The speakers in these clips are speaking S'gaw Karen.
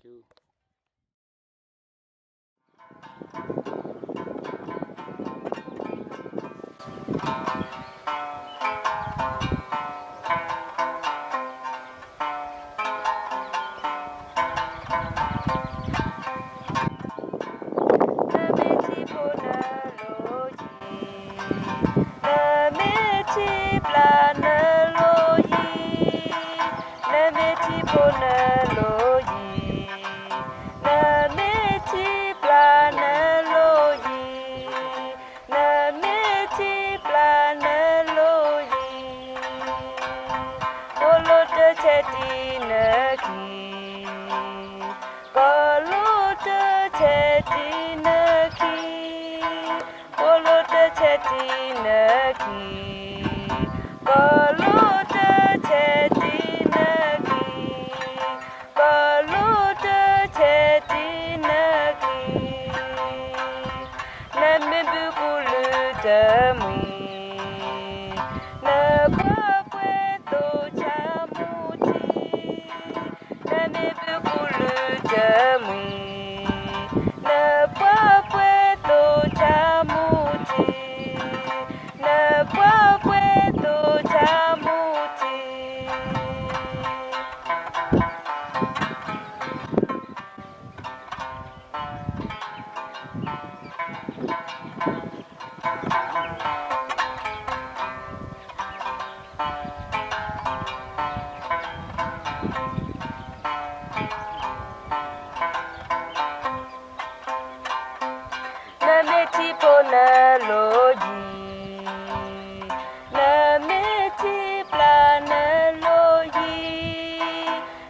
ကၠူ နမ့ၢ်ထံဖိနလိၤယံၤ, နမ့ၢ်ထံပျၢ်နလိၤယံၤ, နမ့ၢ်ထံဖိနလိၤယံၤ, နမ့ၢ်ထံပျၢ်နလိၤယံၤ, နမ့ၢ်ထံပျၢ်နလိၤယံၤ, ဖိလိတဆဲးတံနခံ ကီၢ်လိတဆဲးတံနခံ, ဖိလိတဆဲးတံနခံ, ကီၢ်လိတဆဲးတံနခံ, ကီၢ်လိတဆဲးတံနခံ, နမ့ၢ်ဘုကူလုၢ်တမှံၤ နပှၢ်ပှဲၤသိၣ်ဆါမူထံ, နမ့ၢ်ဘုကူလုၢ်တမှံၤ နပှၢ်ပှဲၤသိၣ်ဆါမူထံ, နပှၢ်ပှဲၤသိၣ်ဆါမူထံ နမ့ၢ်ထံဖိနလိၤယံၤ, နမ့ၢ်ထံပျၢ်နလိၤယံ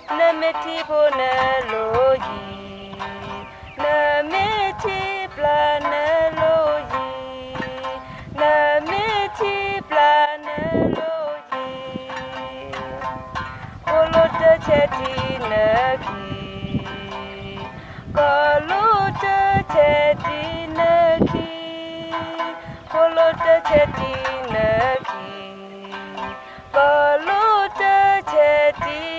ၤ, နမ့ၢ်ထံဖိနလိၤယံၤ, နမ့ၢ်ထံပျၢ်နလိၤယံၤ, နမ့ၢ်ထံပျၢ်နလိၤယံၤ, ဖိလိတဆဲးတံနခံ, ကီၢ်လိတဆဲးတံနခံ, ဖိလိတဆဲးတံနခံ, ကီၢ်လိတဆဲးတံ